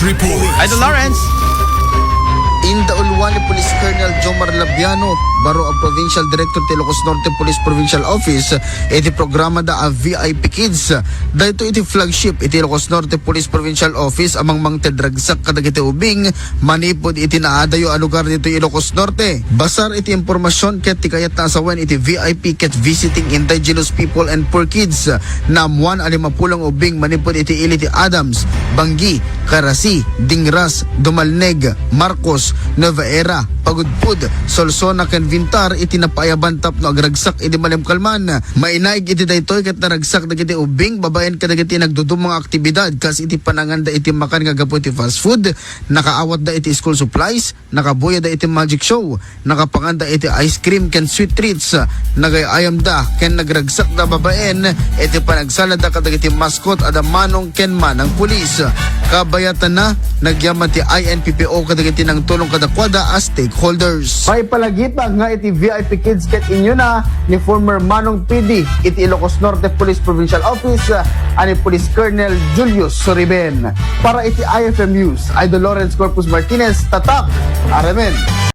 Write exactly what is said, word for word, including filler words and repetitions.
Report. Idol Lawrence. Indauluan ni Police Colonel Jomar Labiano, baro a Provincial Director ti Ilocos Norte Police Provincial Office, iti programa da a V I P Kids. Daytoy iti flagship iti Ilocos Norte Police Provincial Office a mangmangted ragsak kadagiti ubing manipud iti naadayo a lugar ditoy Ilocos Norte. Basar iti impormasion ket ti kayat a sawen iti V I P ket visiting indigenous people and poor kids, naammuan a lima puluh ubing manipud iti ili ti Adams, Banggi, Carasi, Dingras, Dumalneg, Marcos, Nueva Era, Pagudpud, Solsona ken Vintar iti napaayaban tapno agragsak idi malemkalman. Mainaig iti daytoy ket naragsak dagiti ubing babaen kadagiti nagdudum nga aktibidad kas iti pananganda iti makan nga gapu iti fast food, nakaawatda iti school supplies, nakabuyada iti magic show, nakapanganda iti ice cream ken sweet treats, nagay-ayamda ken nagragsakda babaen iti panagsalada kadagiti maskot a da Manong ken Manang Pulis. Kabayatanna, nagyaman ti I N P P O kadagiti nangtulong kadakuada a stakeholders. Maipalagipag nga iti V I P Kids ket inyuna ni former Manong P D iti Ilocos Norte Police Provincial Office, a ni Police Colonel Julius Suriben. Para iti I F M News, Idol Lawrence Corpus Martinez, Tatak, Aramen.